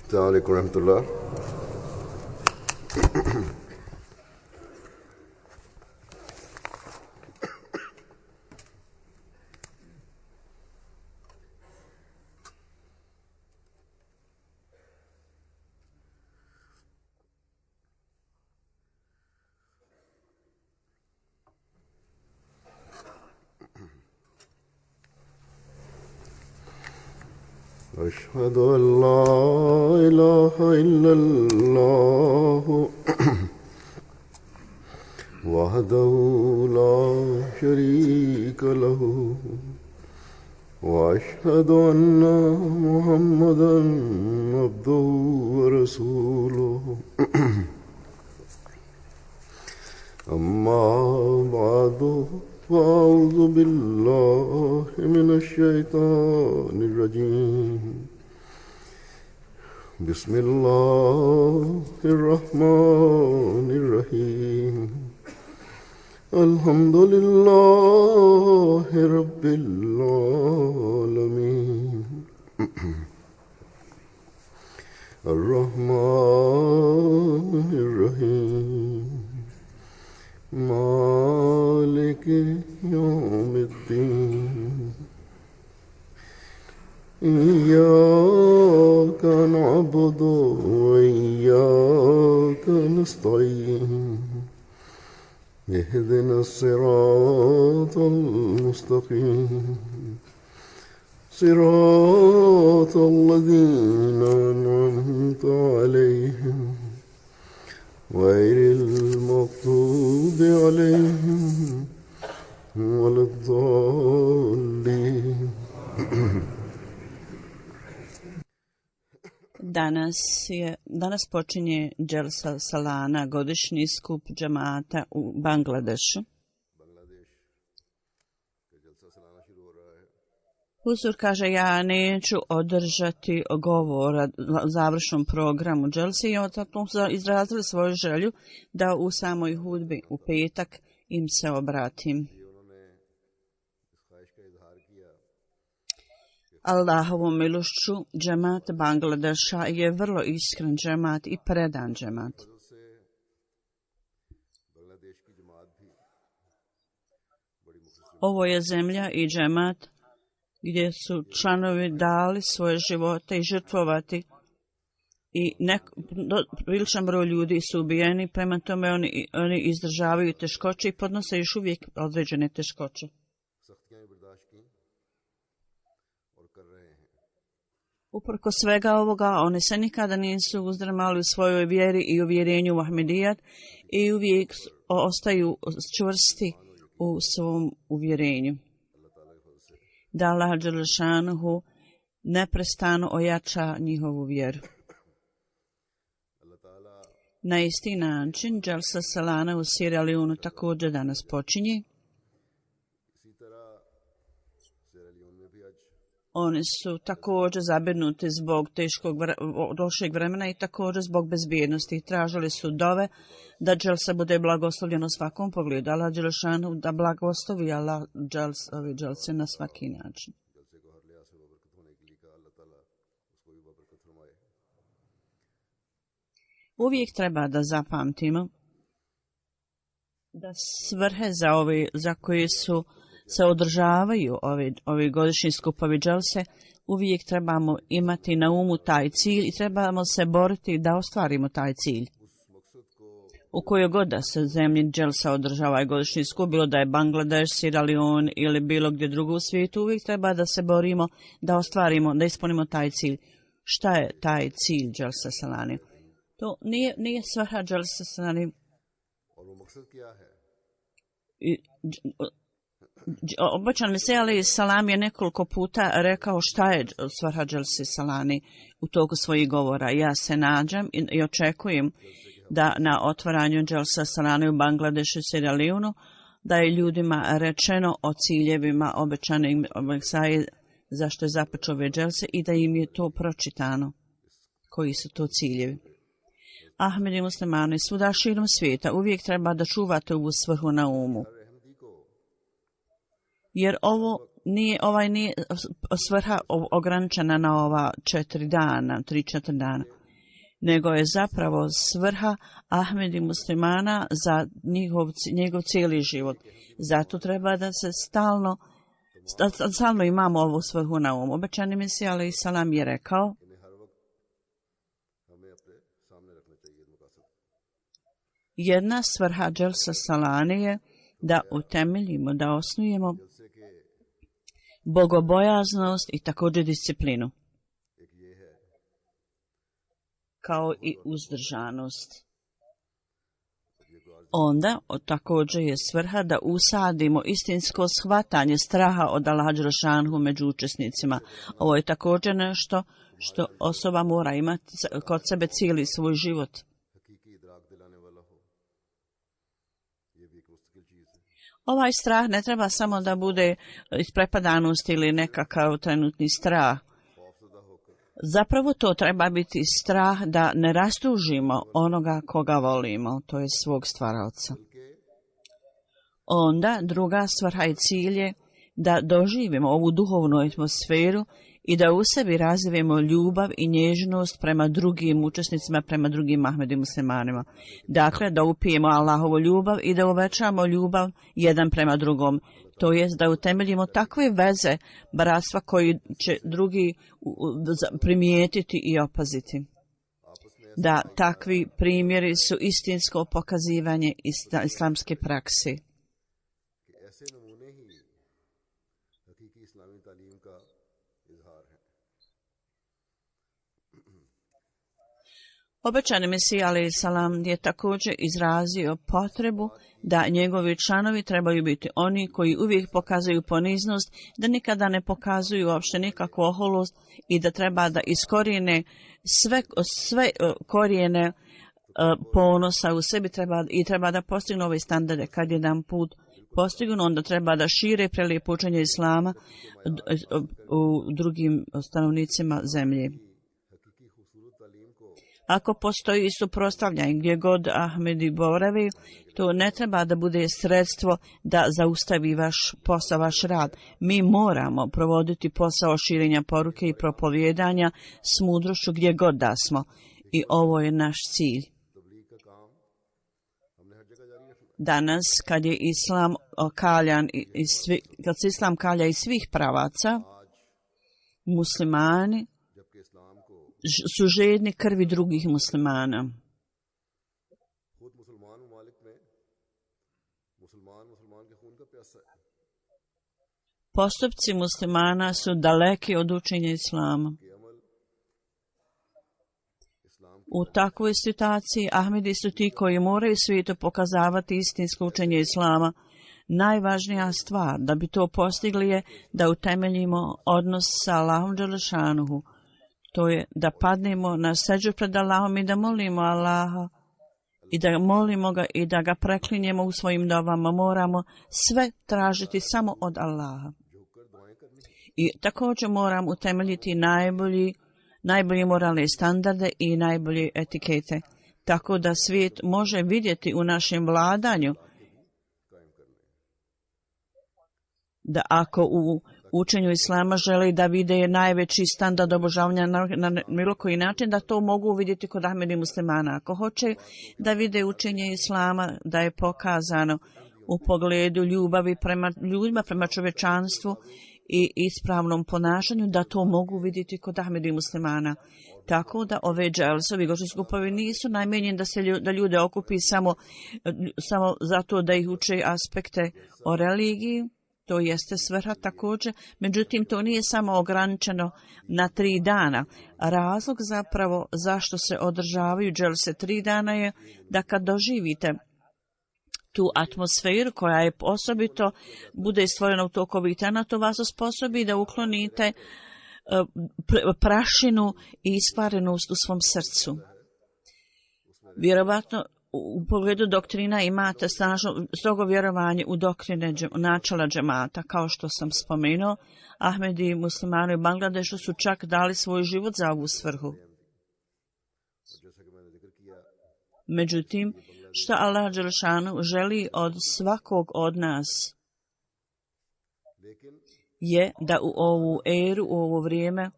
السلام عليكم ورحمة الله. أشهد أن لا إله إلا الله وحده لا شريك له وأشهد أن محمدا عبده ورسوله أما بعد فأعوذ بالله من الشيطان الرجيم بسم الله الرحمن الرحيم الحمد لله رب العالمين الرحمن الرحيم مالك يوم الدين إياك نعبد وإياك نستعين اهدنا الصراط المستقيم صراط الذين أنعمت عليهم غير المغضوب عليهم ولا الضالين. Danas počinje Dželsa Salana, godišnji skup džemata u Bangladešu. Huzur kaže, ja neću održati govora o završnom programu Dželsi i zato su izrazili svoju želju da u samoj hudbi u petak im se obratim. Allahovom milošću džemat Bangladeša je vrlo iskren džemat i predan džemat. Ovo je zemlja i džemat gdje su članovi dali svoje živote i žrtvovati i priličan broj ljudi su ubijeni, prema tome oni izdržavaju teškoće i podnose još uvijek određene teškoće. Uprko svega ovoga, oni se nikada nisu uzdrmali u svojoj vjeri i uvjerenju u Ahmedijat i uvijek ostaju čvrsti u svom uvjerenju. Da Allah Đelešanuhu neprestano ojača njihovu vjeru. Na isti način, Dželsa Salana u Sierra Leone također danas počinje. Oni su također zabrinuti zbog teškog lošeg vremena i također zbog bezbjednosti. Tražili su dove da Dželsa bude blagoslovljen u svakom pogledu. Allah Đelešanu da blagoslovi Allah Dželse na svaki način. Uvijek treba da zapamtimo da svrhe za koje su se održavaju ovi godišnji skupovi Dželse, uvijek trebamo imati na umu taj cilj i trebamo se boriti da ostvarimo taj cilj. U kojoj god da se zemlji Dželsa održava ovaj godišnji skup, bilo da je Bangladeš, Sierra Leone ili bilo gdje drugo u svijetu, uvijek treba da se borimo da ostvarimo, da ispunimo taj cilj. Šta je taj cilj Dželsa Salani? To nije svrha Dželsa Salani. Obećan Mesija alejhi salam je nekoliko puta rekao šta je svrha Dželsi Salani u toku svojih govora. Ja se nađem i očekujem da na otvaranju Dželsa Salani u Bangladešu i Sierra Leoneu da je ljudima rečeno o ciljevima obećanih Mesaje zašto je započeo ove Dželse i da im je to pročitano. Koji su to ciljevi? Ahmedi muslimani svuda širom svijeta uvijek treba da čuvate ovu svrhu na umu. Jer ovaj nije svrha ograničena na ova 4 dana. nego je zapravo svrha Ahmedi muslimana za njegov cijeli život. Zato treba da se stalno imamo ovu svrhu na umu. Obećani Mesija alejhi salam je rekao: jedna svrha Dželsa Salane je da utemeljimo, da osnujemo bogobojaznost i također disciplinu, kao i uzdržanost. Onda također je svrha da usadimo istinsko shvatanje straha od Allaha dželešanu među učesnicima. Ovo je također nešto što osoba mora imati kod sebe cijeli svoj život. Ovaj strah ne treba samo da bude isprepadanost ili nekakav trenutni strah. Zapravo to treba biti strah da ne rastužimo onoga koga volimo, to je svog stvaraoca. Onda druga svrha i cilj je da doživimo ovu duhovnu atmosferu i da u sebi razvijemo ljubav i nježnost prema drugim učesnicima, prema drugim Ahmedi muslimanima. Dakle, da upijemo Allahovu ljubav i da uvećamo ljubav jedan prema drugom. To jest da utemeljimo takve veze bratstva koji će drugi primijetiti i opaziti. Da takvi primjeri su istinsko pokazivanje islamske prakse. Obećani Mesija alejhi salam je također izrazio potrebu da njegovi članovi trebaju biti oni koji uvijek pokazuju poniznost, da nikada ne pokazuju uopšte nikakvu oholost i da treba da iskorijene sve korijene ponosa u sebi treba da postignu ove standarde. Kad jedan put postignu, onda treba da šire prelijepo učenje islama u drugim stanovnicima zemlje. Ako postoji suprotstavljanje gdje god Ahmedi boravi, to ne treba da bude sredstvo da zaustavi vaš posao, vaš rad. Mi moramo provoditi posao širenja poruke i propovjedanja s mudrošću gdje god da smo. I ovo je naš cilj. Danas, kad je islam kaljan, kad se islam kalja iz svih pravaca, muslimani su žedni krvi drugih muslimana. Postupci muslimana su daleki od učenja islama. U takvoj situaciji Ahmedi su ti koji moraju svijetu pokazavati istinsko učenje islama. Najvažnija stvar da bi to postigli je da utemeljimo odnos sa Allahom dželešanuhu. To je da padnemo na seđu pred Allahom i da molimo Allaha i da molimo ga i da ga preklinjemo u svojim dovama. Moramo sve tražiti samo od Allaha. I također moram utemeljiti najbolje moralne standarde i najbolje etikete, tako da svijet može vidjeti u našem vladanju da ako u učenju islama želi da vide najveći standard obožavanja na bilo koji način, da to mogu vidjeti kod Ahmedi muslimana. Ako hoće da vide učenje islama da je pokazano u pogledu ljubavi prema ljudima, prema čovječanstvu i ispravnom ponašanju, da to mogu vidjeti kod Ahmedi muslimana. Tako da ove dželsovi gošći skupovi nisu namijenjeni da ljude okupi samo zato da ih uče aspekte o religiji. To jeste svrha također, međutim to nije samo ograničeno na 3 dana. Razlog zapravo zašto se održavaju dželse 3 dana je da kad doživite tu atmosferu koja je osobito bude stvorena u toku ovih dana, to vas osposobi da uklonite prašinu i iskvarenost u svom srcu. Vjerovatno u pogledu doktrina imate strogo vjerovanje u doktrine načela džemata, kao što sam spomenuo. Ahmedi muslimani u Bangladešu su čak dali svoj život za ovu svrhu. Međutim, što Allah dželešanu želi od svakog od nas je da u ovu eru, u ovo vrijeme,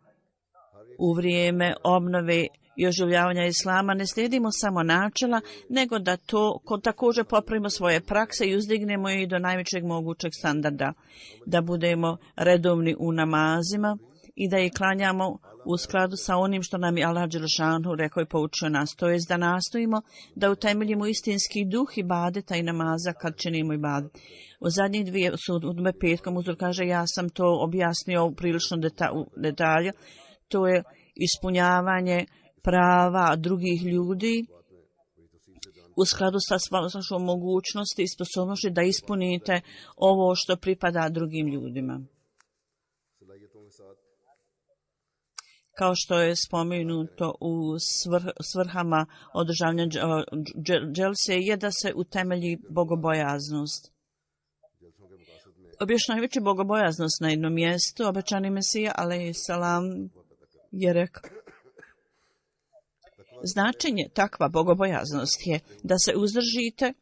u vrijeme obnove i oživljavanja islama ne slijedimo samo načela, nego da to također popravimo svoje prakse i uzdignemo ih do najvećeg mogućeg standarda, da budemo redovni u namazima i da ih klanjamo u skladu sa onim što nam je Allah dželešanu rekao i poučio nas, to jest da nastojimo da utemeljimo istinski duh ibadeta i namaza kad činimo ibadet. U zadnjih dvije sudbe petkom uzor kaže, ja sam to objasnio prilično detalje, to je ispunjavanje prava drugih ljudi u skladu sa vašom mogućnosti i sposobnosti da ispunite ovo što pripada drugim ljudima. Kao što je spomenuto u svrhama održavanja dželse je da se utemelji bogobojaznost. Objašnjavajući bogobojaznost na jednom mjestu, obećani Mesija, alejhiselam, je rekao, značenje takva bogobojaznost je da se uzdržite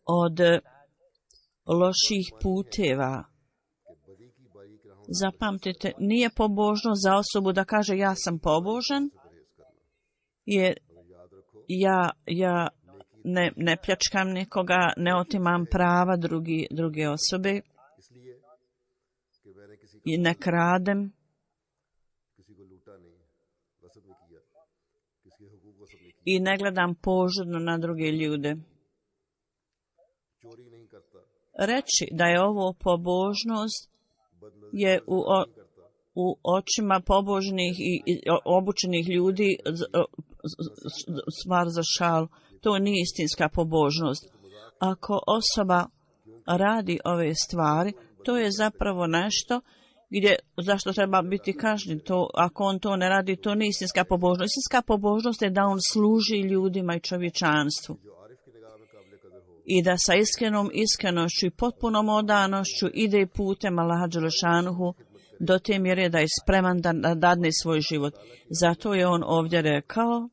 od loših puteva. Zapamtite, nije pobožno za osobu da kaže ja sam pobožan, jer ja ne pljačkam nikoga, ne otimam prava druge osobe i ne kradem. I ne gledam požudno na druge ljude. Reći da je ovo pobožnost je u očima pobožnih i obučenih ljudi stvar za šal. To nije istinska pobožnost. Ako osoba radi ove stvari, to je zapravo nešto zašto treba biti kažnjen. Ako on to ne radi, to nije istinska pobožnost. Istinska pobožnost je da on služi ljudima i čovječanstvu. I da sa iskrenošću i potpunom odanošću ide putem Allaha dželešanuhu do te mjere da je spreman da dadne svoj život. Zato je on ovdje rekao,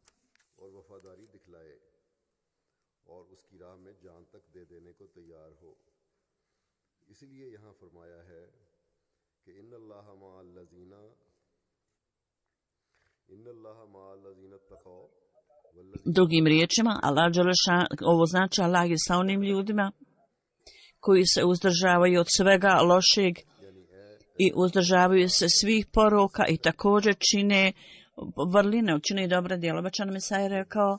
drugim riječima, Allah dželešan, ovo znači Allah je sa onim ljudima koji se uzdržavaju od svega lošeg i uzdržavaju se svih poroka i također čine vrline, čine dobra djela. Obećani Mesija je rekao,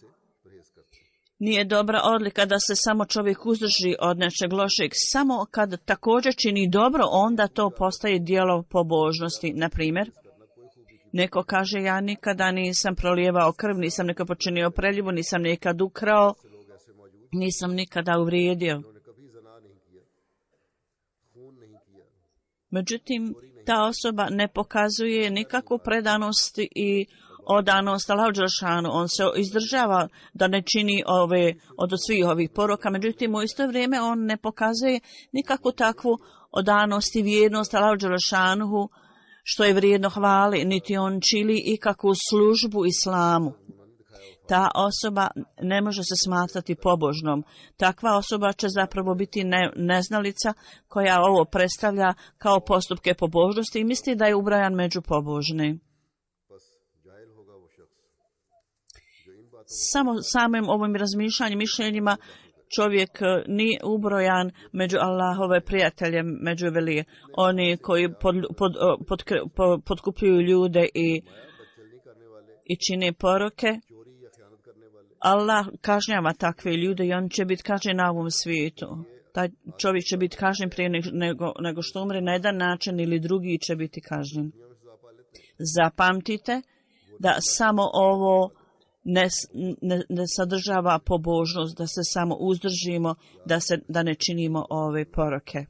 nije dobra odlika da se samo čovjek uzdrži od nečeg lošeg. Samo kad također čini dobro, onda to postaje djelo pobožnosti. Na primjer, neko kaže, ja nikada nisam prolijevao krv, nisam nikad počinio preljubu, nisam nikad ukrao, nisam nikada uvrijedio. Međutim, ta osoba ne pokazuje nikakvu predanost i odanost Allahu dželešanu. On se izdržava da ne čini od svih ovih poroka, međutim u isto vrijeme on ne pokazuje nikakvu takvu odanost i vjernost Allahu dželešanu što je vrijedno hvali, niti on čini ikakvu službu islamu. Ta osoba ne može se smatrati pobožnom. Takva osoba će zapravo biti neznalica koja ovo predstavlja kao postupke pobožnosti i misli da je ubrajan među pobožne. Samim ovim razmišljanjem, mišljenjima, čovjek nije ubrojan među Allahove prijatelje, među velije. Oni koji potkupljuju ljude i čine poroke. Allah kažnjava takve ljude i on će biti kažnjen na ovom svijetu. Taj čovjek će biti kažnjen prije nego što umre na jedan način ili drugi će biti kažnjen. Zapamtite da samo ovo ne sadržava pobožnost, da se samo uzdržimo, da ne činimo ove poroke.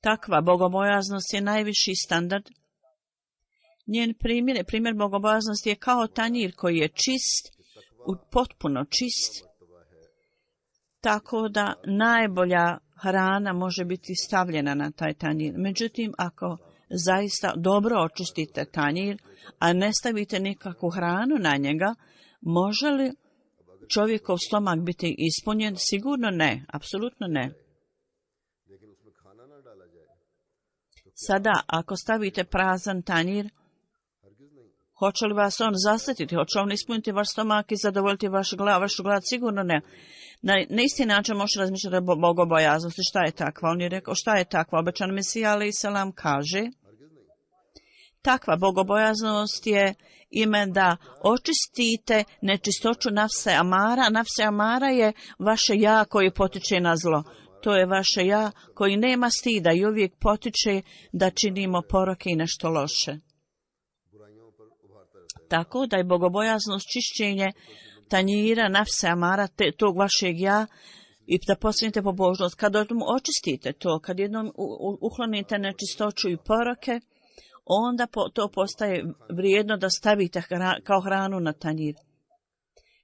Takva bogobojaznost je najviši standard. Njen primjer bogobojaznosti je kao tanjir koji je čist, potpuno čist, tako da najbolja hrana može biti stavljena na taj tanjir. Međutim, ako zaista dobro očistite tanjir, a ne stavite nikakvu hranu na njega, može li čovjekov stomak biti ispunjen? Sigurno ne, apsolutno ne. Sada, ako stavite prazan tanjir, hoće li vas on zasjetiti? Hoće on ispuniti vaš stomak i zadovoljiti vašu glad? Sigurno ne. Na isti način možete razmišljati o bogobojaznosti. Šta je takva? On je rekao, šta je takva? Obećan Mesija alejhi selam kaže, takva bogobojaznost je ime da očistite nečistoću nafse amara. Nafse amara je vaše ja koji potiče na zlo. To je vaše ja koji nema stida i uvijek potiče da činimo poroke i nešto loše. Tako da je bogobojaznost čišćenje tanjira, nafse amara, tog vašeg ja, i da postavite pobožnost. Kad jednom očistite to, kad jednom uklonite nečistoću i poroke, onda to postaje vrijedno da stavite kao hranu na tanjir.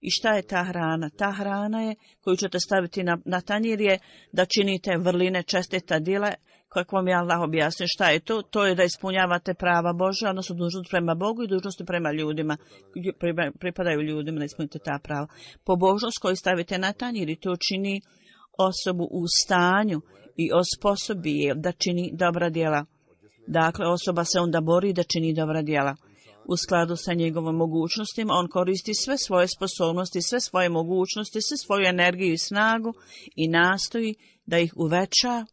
I šta je ta hrana? Ta hrana je koju ćete staviti na tanjir je da činite vrline, čestita djela, kako vam je Allah objasnio. Šta je to? To je da ispunjavate prava Božja, odnosno dužnost prema Bogu i dužnosti prema ljudima. Pripadaju ljudima da ispunite ta prava. Pobožnost koju stavite na tanjir i to čini osobu u stanju i osposobi je da čini dobra djela. Dakle, osoba se onda bori da čini dobra djela. U skladu sa njegovom mogućnostima, on koristi sve svoje sposobnosti, sve svoje mogućnosti, sve svoju energiju i snagu i nastoji da ih uveća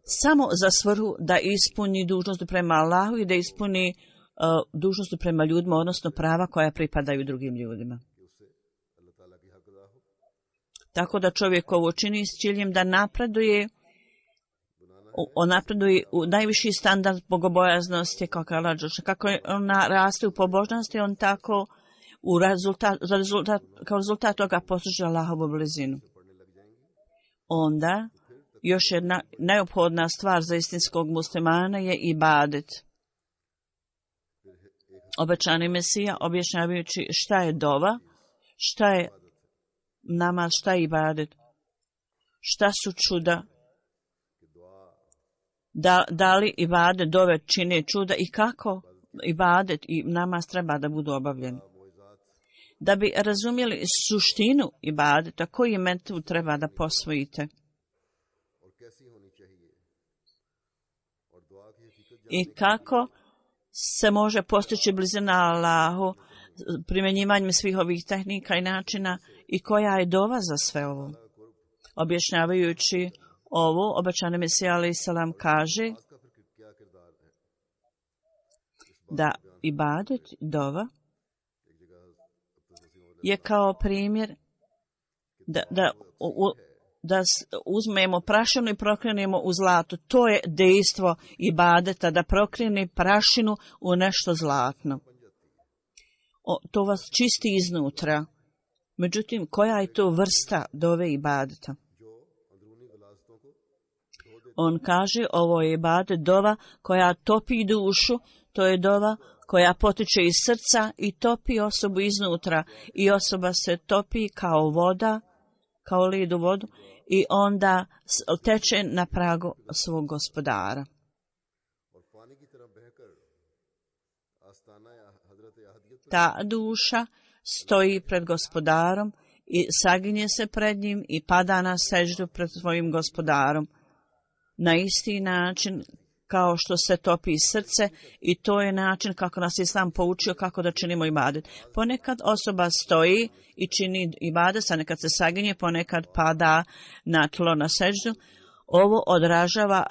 samo za svrhu da ispuni dužnosti prema Allahu i da ispuni dužnosti prema ljudima, odnosno prava koja pripadaju drugim ljudima. Tako da čovjek ovo čini s ciljem da napreduje u najviši standard bogobojaznosti kako on raste u pobožnosti, on tako kao rezultat toga postiže Allahovu blizinu. Onda još jedna neophodna stvar za istinskog muslimana je ibadet. Obećani Mesija objašnjavajući šta je dova, šta je namaz, šta je ibadet, šta su čuda, da li ibadet, dove čine čuda i kako ibadet i namaz treba da budu obavljeni. Da bi razumjeli suštinu ibadeta, koji metod treba da posvojite i kako se može postići blizina Allahu primjenjivanjem svih ovih tehnika i načina i koja je dova za sve ovo. Objašnjavajući ovo, obećani Mesija alejhi selam kaže da ibadet, dova, je kao primjer da uzmemo prašinu i prokrenemo u zlato. To je dejstvo ibadeta, da prokrene prašinu u nešto zlatno. To vas čisti iznutra. Međutim, koja je to vrsta dove ibadeta? On kaže, ovo je ibadet, dova koja topi dušu, to je dova koja potiče iz srca i topi osobu iznutra. I osoba se topi kao voda, kao led u vodu, i onda teče na pragu svog gospodara. Ta duša stoji pred gospodarom i saginje se pred njim i pada na seždu pred svojim gospodarom. Na isti način kao što se topi srce, i to je način kako nas Islam poučio kako da činimo ibadet. Ponekad osoba stoji i čini ibadet, a nekad se saginje, ponekad pada na tlo na seždu. Ovo odražava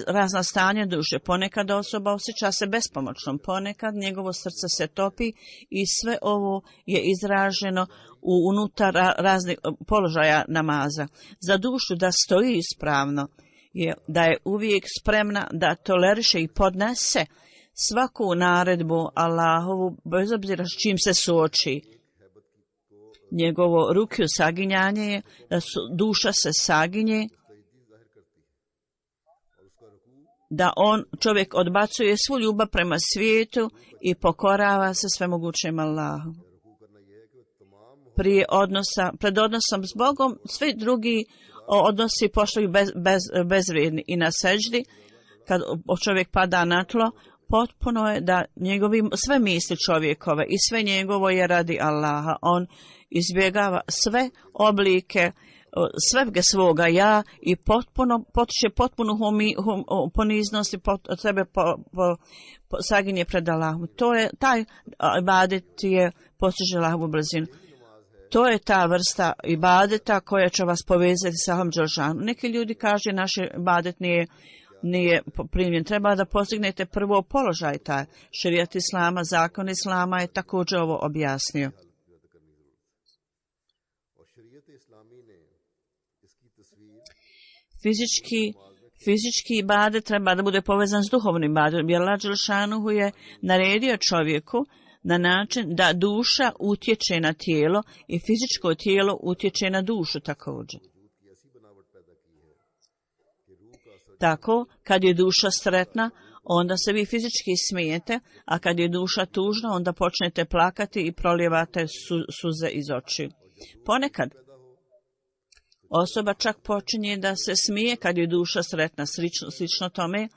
razna stanja duše. Ponekad osoba osjeća se bespomoćnom, ponekad njegovo srce se topi i sve ovo je izraženo unutar raznih položaja namaza. Za dušu da stoji ispravno, je da je uvijek spremna da toleriše i podnese svaku naredbu Allahovu, bez obzira s čim se suoči. Njegovo rukju saginjanje je da duša se saginje, da čovjek odbacuje svu ljubav prema svijetu i pokorava se svemogućem Allahu. Pred odnosom s Bogom svi drugi odnosi postaju bezvrijedni i na seždi, kad čovjek pada na tlo, potpuno je da sve misli čovjekove i sve njegovo je radi Allaha. On izbjegava sve oblike svega svoga ja i potiče potpunu poniznost i sebe saginje pred Allahom. Taj ibadet je postiže Allahovu blizinu. To je ta vrsta ibadeta koja će vas povezati sa Allahom dželešanu. Neki ljudi kaže naš ibadet nije primljen. Treba da postignete prvo položaj taj. Šerijat islama, zakon islama je također ovo objasnio. Fizički ibadet treba da bude povezan s duhovnim ibadetom. Jer Allah dželešanu je naredio čovjeku na način da duša utječe na tijelo i fizičko tijelo utječe na dušu također. Tako, kad je duša sretna, onda se vi fizički smijete, a kad je duša tužna, onda počnete plakati i prolijevate suze iz očiju. Ponekad osoba čak počinje da se smije kad je duša sretna, slično tome,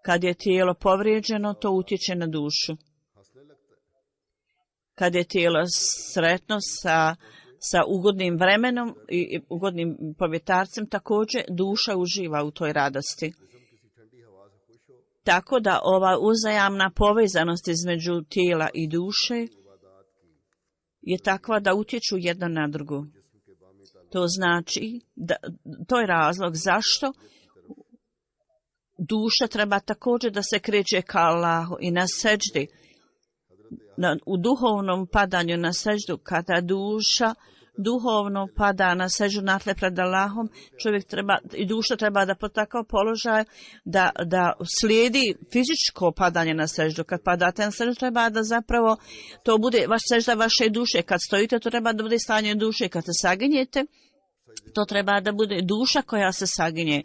kad je tijelo povrijeđeno, to utječe na dušu. Kad je tijelo sretno sa ugodnim vremenom i ugodnim povjetarcem, također duša uživa u toj radosti. Tako da ova uzajamna povezanost između tijela i duše je takva da utječu jedna na drugu. To znači, to je razlog zašto duša treba također da se kreće ka Allahu i na seđdi. U duhovnom padanju na seždu, kada duša duhovno pada na seždu na tle pred Allahom, duša treba da po takav položaj da slijedi fizičko padanje na seždu. Kad padate na seždu, treba da zapravo to bude sežda vaše duše. Kad stojite, to treba da bude stanje duše. Kad se saginjete, to treba da bude duša koja se saginje.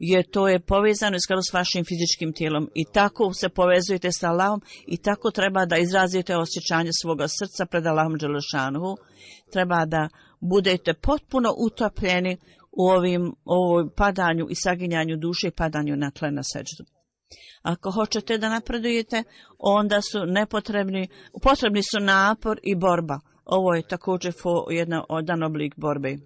Jer to je povezano iskado s vašim fizičkim tijelom i tako se povezujete s Allahom i tako treba da izrazite osjećanje svoga srca pred Allahom dželešanuhu. Treba da budete potpuno utopljeni u ovoj padanju i saginjanju duše i padanju na tle na seđdu. Ako hoćete da napredujete, onda su potrebni su napor i borba. Ovo je također jedan oblik borbe.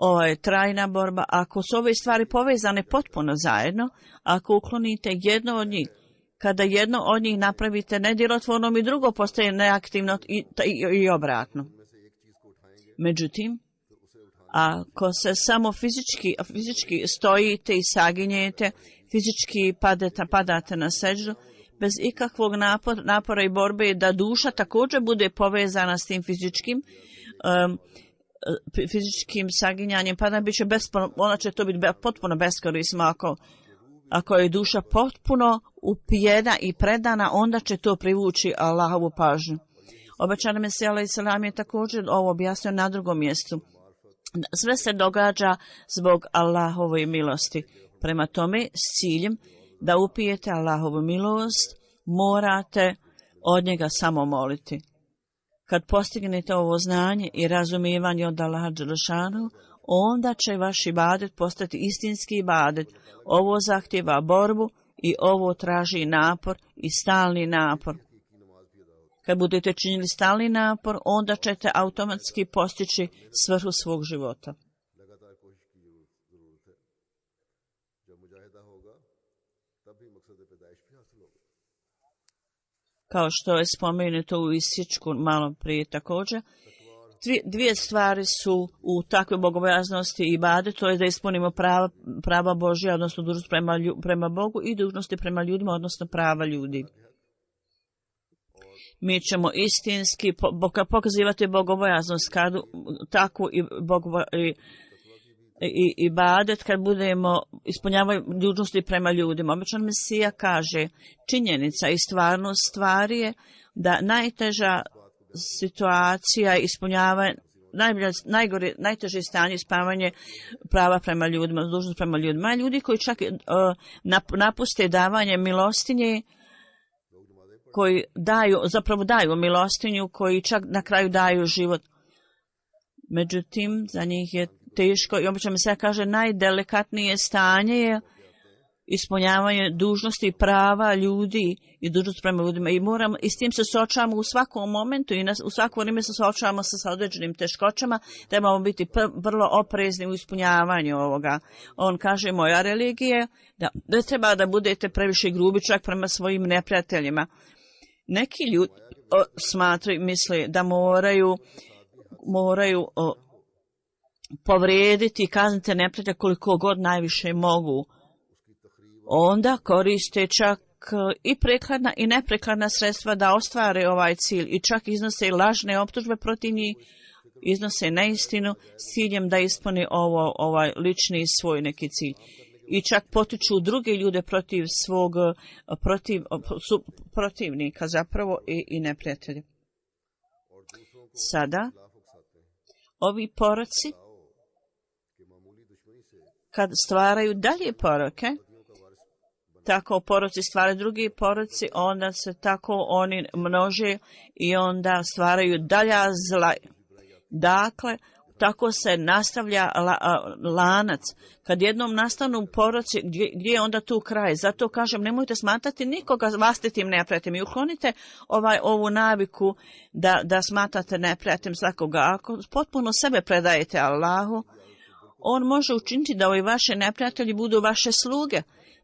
Ovo je trajna borba. Ako su ove stvari povezane potpuno zajedno, ako uklonite jedno od njih, kada jedno od njih napravite nedjelotvornom i drugo postaje neaktivno i obratno. Međutim, ako se samo fizički stojite i saginjete, fizički padate na seždu, bez ikakvog napora i borbe da duša također bude povezana s tim fizičkim saginjanjem, ona će to biti potpuno beskorisno. Ako je duša potpuno upijena i predana, onda će to privući Allahovu pažnju. Obećani Mesija alejhi selam je također ovo objasnio na drugom mjestu. Sve se događa zbog Allahove milosti. Prema tome, s ciljem da upijete Allahovu milost, morate od njega samo moliti. Kad postignete ovo znanje i razumijevanje od Allaha dželešanu, onda će vaš ibadet postati istinski ibadet. Ovo zahtjeva borbu i ovo traži napor i stalni napor. Kad budete činili stalni napor, onda ćete automatski postići svrhu svog života. Kao što je spomenuto u isječku malo prije također, dvije stvari su u takvoj bogobojaznosti i ibadetu, to je da ispunimo prava Božja, odnosno dužnost prema Bogu i dužnosti prema ljudima, odnosno prava ljudi. Mi ćemo istinski pokazivati bogobojaznost takvu i ibadet kad budemo ispunjavati dužnosti prema ljudima. Obično Mesija kaže, činjenica i stvarnost stvari je da najteža situacija ispunjava najteže stanje ispunjavanje prava prema ljudima, dužnost prema ljudima. Ljudi koji čak napuste davanje milostinje, koji daju milostinju, koji čak na kraju daju život. Međutim, za njih je teško i obično mi se kaže najdelikatnije stanje ispunjavanje dužnosti i prava ljudi i dužnosti prema ljudima i s tim se suočavamo u svakom momentu i u svako vrijeme se suočavamo sa određenim teškoćama. Trebamo biti vrlo oprezni u ispunjavanju ovoga. On kaže, moja religija, da ne treba da budete previše grubi čak prema svojim neprijateljima. Neki ljudi smatraju, misle da moraju povrijediti i kazniti neprijatelja koliko god najviše mogu. Onda koriste čak i prekladna i neprekladna sredstva da ostvare ovaj cilj i čak iznose lažne optužbe protiv njih, iznose neistinu s ciljem da ispuni ovaj lični svoj neki cilj. I čak potiču druge ljude protiv svog protivnika zapravo i neprijatelja. Sada, ovi poroci, kad stvaraju dalje poroke, tako poroci stvaraju drugi poroci, onda se tako oni množe i onda stvaraju dalja zla. Dakle, tako se nastavlja lanac. Kad jednom nastanu poroci, gdje je onda tu kraj? Zato kažem, nemojte smatrati nikoga vlastitim neprijateljem i uklonite ovu naviku da smatrate neprijateljem svakoga. Ako potpuno sebe predajete Allahu, on može učiniti da ovi vaše neprijatelji budu vaše sluge.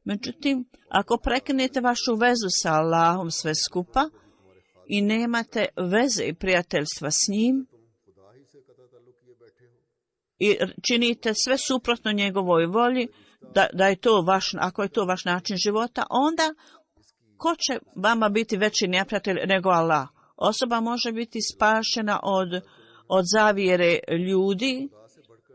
Međutim, ako prekinete vašu vezu sa Allahom sve skupa i nemate veze i prijateljstva s njim i činite sve suprotno njegovoj volji, da je to ako je to vaš način života, onda ko će vama biti veći neprijatelj nego Allah? Osoba može biti spašena od zavjere ljudi.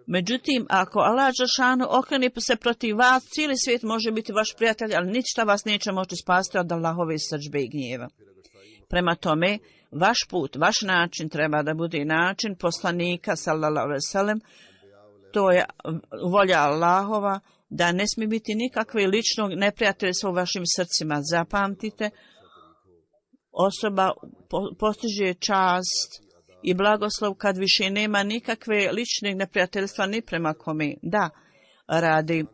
Međutim, ako Allah dželešanu okrene se protiv vas, cijeli svijet može biti vaš prijatelj, ali ništa vas neće moći spasiti od Allahove srdžbe i gnjeva. Prema tome, vaš put, vaš način treba da bude način poslanika, sallallahu alejhi ve sellem. To je volja Allahova, da ne smije biti nikakve ličnog neprijateljstva u vašim srcima. Zapamtite, osoba postiže čast i blagoslov kad više nema nikakve lične neprijateljstva ni prema kome. Da, radi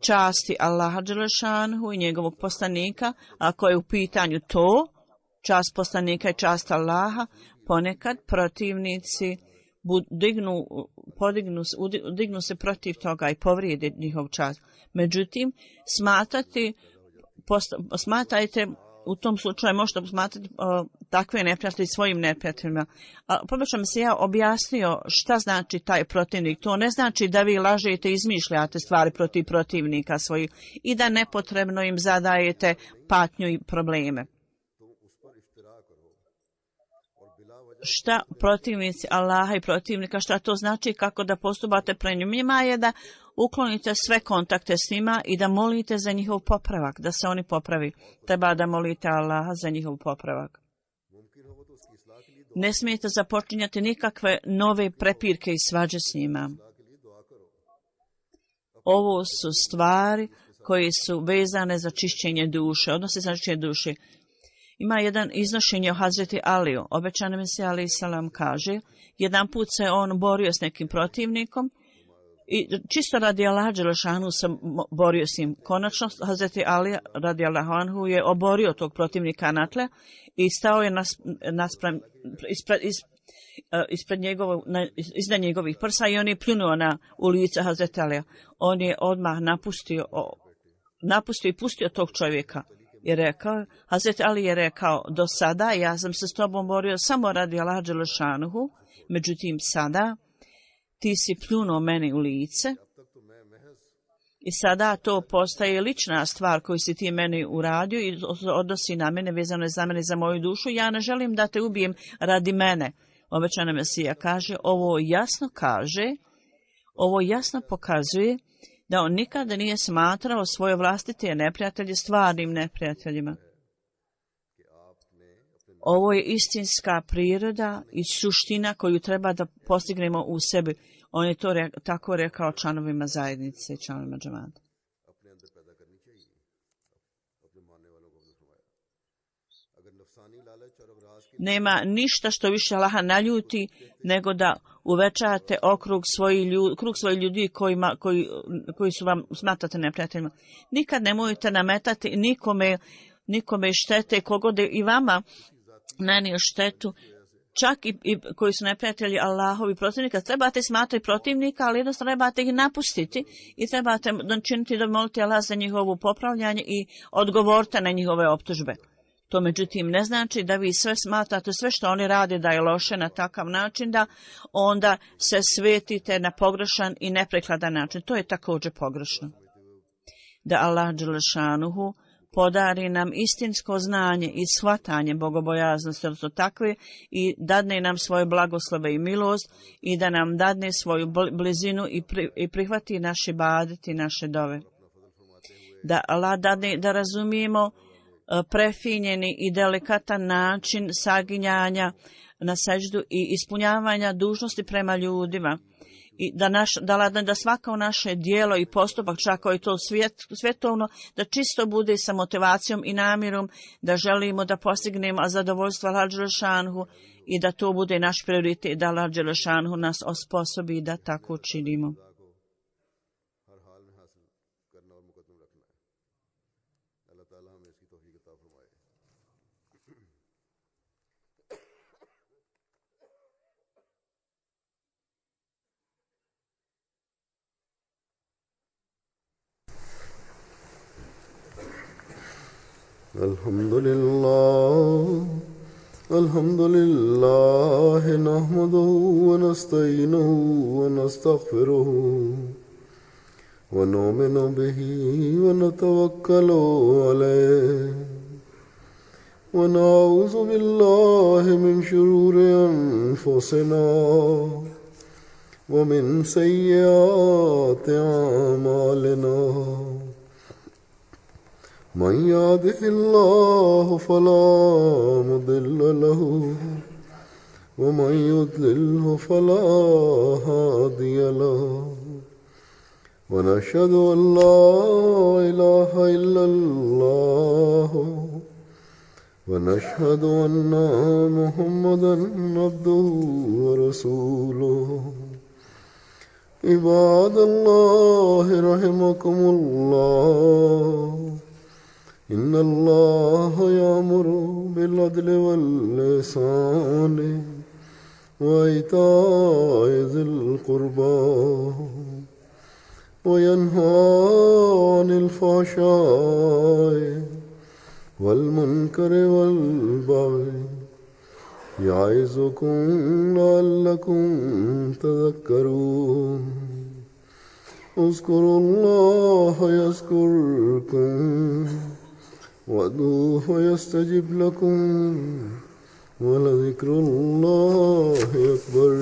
časti Allaha dželešanhu i njegovog poslanika, ako je u pitanju to, čast poslanika i čast Allaha, ponekad protivnici dignu se protiv toga i povrijede njihov čast. Međutim, smatrajte u tom slučaju možete smatrati takve neprijatelje svojim neprijateljima. Poboljšam se ja objasnio šta znači taj protivnik. To ne znači da vi lažete i izmišljate stvari protiv protivnika svojih i da nepotrebno im zadajete patnju i probleme. Šta protivnici Allaha i protivnika, šta to znači, kako da postupate prema njima, je da uklonite sve kontakte s njima i da molite za njihov popravak, da se oni popravi. Treba da molite Allaha za njihov popravak. Ne smijete započinjati nikakve nove prepirke i svađe s njima. Ovo su stvari koje su vezane za čišćenje duše, odnose za čišćenje duše. Ima jedan iznošenje o Hazreti Aliju. Obećani Mesija alejhi selam kaže, jedan put se on borio s nekim protivnikom i čisto radi Allaha dželešanu se borio s njim. Konačno Hazreti Ali radi Allahu anhu je oborio tog protivnika na tle i stao je iznad njegovih prsa i on je pljunuo u lice Hazreti Alija. On je odmah napustio i pustio tog čovjeka. I rekao, Hazreti Ali je rekao, do sada ja sam se s tobom borio samo radi Allaha dželešanuhu, međutim sada ti si pljunuo meni u lice i sada to postaje lična stvar koju si ti meni uradio i odnosi na mene, vezano je za mene, za moju dušu. Ja ne želim da te ubijem radi mene. Obećani Mesija kaže, ovo jasno pokazuje da on nikada nije smatrao svoje vlastite neprijatelje stvarnim neprijateljima. Ovo je istinska priroda i suština koju treba da postignemo u sebi. On je to tako rekao članovima zajednice i članovima džemata. Nema ništa što više Allaha naljuti nego da uvećate krug svojih ljudi koji su vam smatrate neprijateljima. Nikad nemojte nametati nikome štete, kogod i vama nanio štetu, čak i koji su neprijatelji Allahovi protivnika. Trebate smatrati protivnika, ali jednostavno trebate ih napustiti i trebate činiti da molite Allah za njihovo popravljanje i odgovorite na njihove optužbe. To međutim ne znači da vi sve smatrate, sve što oni rade da je loše na takav način da onda se svetite na pogrešan i neprikladan način. To je također pogrešno. Da Allah dželešanuhu podari nam istinsko znanje i shvatanje bogobojaznosti, odnosno takve, i dadne nam svoje blagoslove i milost i da nam dadne svoju blizinu i prihvati naše ibadet i naše dove. Da Allah dadne da razumijemo prefinjeni i delikatan način saginjanja na seždu i ispunjavanja dužnosti prema ljudima. I da svako naše dijelo i postupak, čak ako je to svjetovno, da čisto bude sa motivacijom i namjerom da želimo da postignemo zadovoljstvo Allah dželešanhu i da to bude naš prioritet, da Allah dželešanhu nas osposobi da tako činimo. الحمد لله نحمده ونستعينه ونستغفره ونؤمن به ونتوكل عليه ونعوذ بالله من شرور أنفسنا ومن سيئات أعمالنا من يهده الله فلا مضل له ومن يضلله فلا هادي له ونشهد أن لا إله إلا الله ونشهد أن محمدا عبده ورسوله عباد الله رحمكم الله إن الله يأمر بالعدل والإحسان وإيتاء ذي القربى وينهى عن الفحشاء والمنكر والبغي يعظكم لعلكم تذكرون اذكروا الله يذكركم وادعوه يستجب لكم ولذكر الله أكبر.